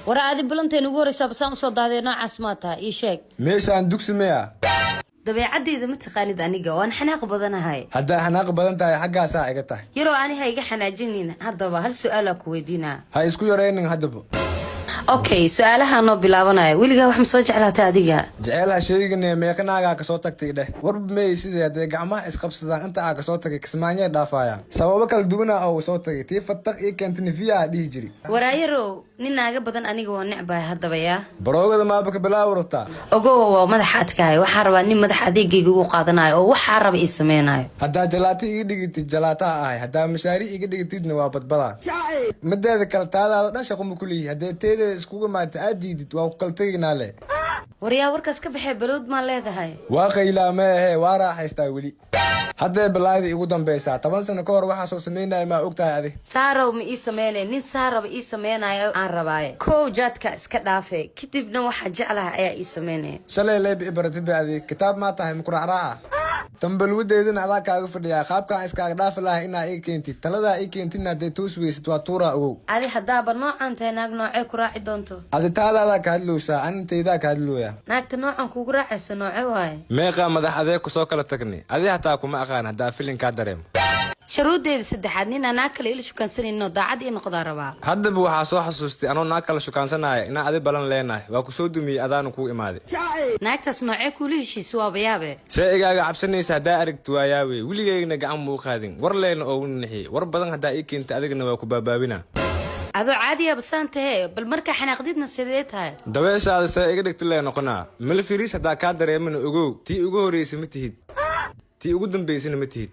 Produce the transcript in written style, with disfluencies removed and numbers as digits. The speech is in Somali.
War adi balanteen ugu horreysaa basaan usoo daahday, noocaas maa tahay? Ii sheeg. Meeshaan dugsi miya? Dabeecadeyda ma taqaanid, aniga waan xanaaq badanahay. Haddaa xanaaq badan tahay, xaggaasaa iga tahay. Yaroo, ani ha iga xanaajinin. Haddaba hal su-aalaa ku weydiinaa. Ha isku yaraynin haddaba. Okay, su-aalaha noo bilaabanaya. Weligaa wax ma soo jeclaatay adiga? Jeceel ha sheegine, meeqanaagaa kasoo tagtay dheh. Warba meey sidee haddee gacmaha isqabsadaan? Inta aa kasoo tagay kismaanyay dhaafayaan, sababo kala duwana ooga soo tagay. Tii fataq ii keentay fiyaa dhihi jiri. Waraayarow, nin naaga badan aniga waa necbahay haddaba, yaa. Baroogada maaba ka bilaawi rabtaa? Ogowa, waa madaxa adkahay. Waxaa rabaa nin madax adeegayga ugu qaadanayo oo waxaa raba ii sameynayo. Haddaa jalaata iga dhigitid, jalaataa ahay. Haddaa mashaariic iga dhigitidna, waa badbadaa. Mideeda kale, taadaada dhan shaqo ma ku leeyihi. Haddee teedeeda iskugu imaatay aad diidid, waa ku kala tegaynaa le. Waryaa, warkaas ka baxee. Balood maa leedahay? Waa qaylaa ma ahee, waa raaxaystaa weli. Haddee balaayada igu dambaysaa, 10 sano ka hor waxaa soo samaynaya maa og tahay adi? Saarow ma ii sameynay? Nin saaraba ii sameynayo aan rabaaye. Kow, jaadka iska dhaafe, kadibna waxaa jeclaha ayaa ii sameynaya. Shalay leyba ibaratay ba. Adi kitaab maa tahay makuracraaca? Tambalwadeedana adaa kaaga fadhiyaa. Qaabkaan iskaaga dhaafi lahay inaa iga keentid, taladaa ii keentidna haddee toos weysid, waa tuuraa, ogow. Adi haddaaba noocan tahay, naag noocee ku raaci doonto? Adi taadaadaa ka hadlowsaa, anintaydaa ka hadlooya. Naagta noocan kugu raacayso nooce waaye? Meeqaa madax adeeg kusoo kala tagnay? Adi hataa kuma aqaan haddaa filinkaa dareemo. Sharuuddeeda saddexaad, nin aan naag kale ila shukaansanayno, daacad ii noqdaa rabaa. Haddaba waxaa soo xasuustay anoo naag kala shukaansanaya inaan adi balan leenahay. Waa ku soo dumiyey, adaana kuu imaaday. Naagtaas noocee kuula heshiisa? Waaba yaabe. See igaaga cabsanaysa haddaa aragti? Waayaawe, weligeygna gacan muu qaadin, war leena oogu nixiyey. War badan haddaa ii keentay, adigana waa ku baabaabina. Adoo caadiya basaan tahee, bal markaa xanaaqdidna sidee tahay? Dabeeshaada see iga dhigta lee noqonaa. Mala firiis haddaa kaa dareemana, ogow, tii ugu horreysay ma tihid, tii ugu dambaysana ma tihid.